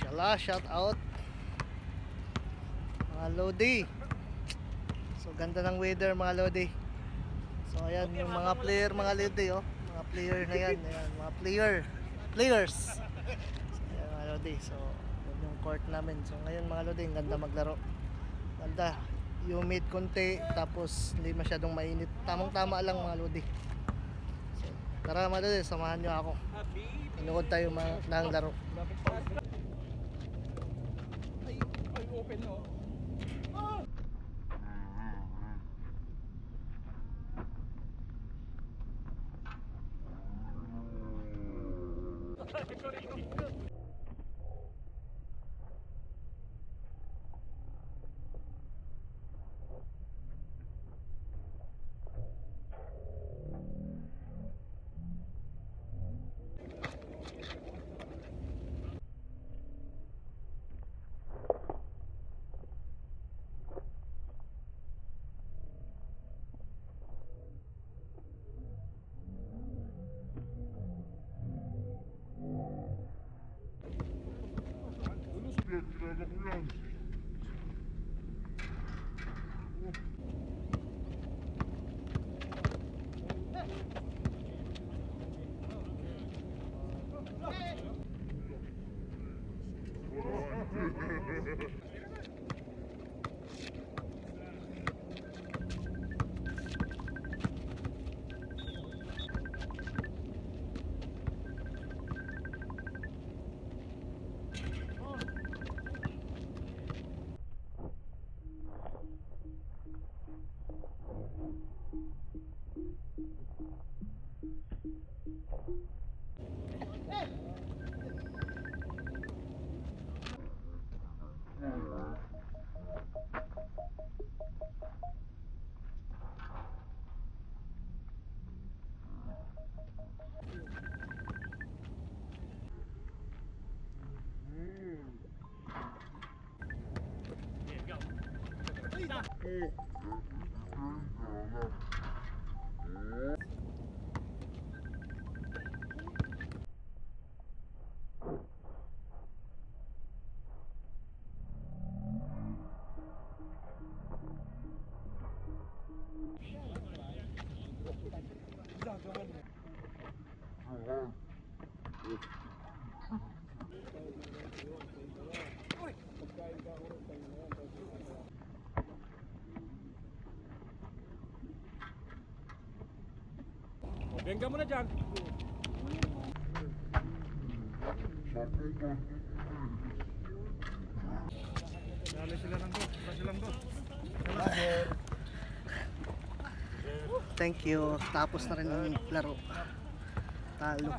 Shala, shout out mga Lodi. So ganda ng weather mga Lodi. So ayan yung mga player mga Lodi, oh. Mga player na yan, ayan, mga players. So, ayan mga Lodi. So yun yung court namin. So ngayon mga Lodi, ang ganda maglaro. Ganda. Humid konti, tapos hindi masyadong mainit. Tamang-tama lang mga Lodi. So tara mga Lodi, samahan nyo ako. Inuod tayo ng laro. Ay, open no. Kilala ko yan. Bengga mo na dyan. Dali sila ng dos. Thank you. Tapos na rin ang laro. Talo.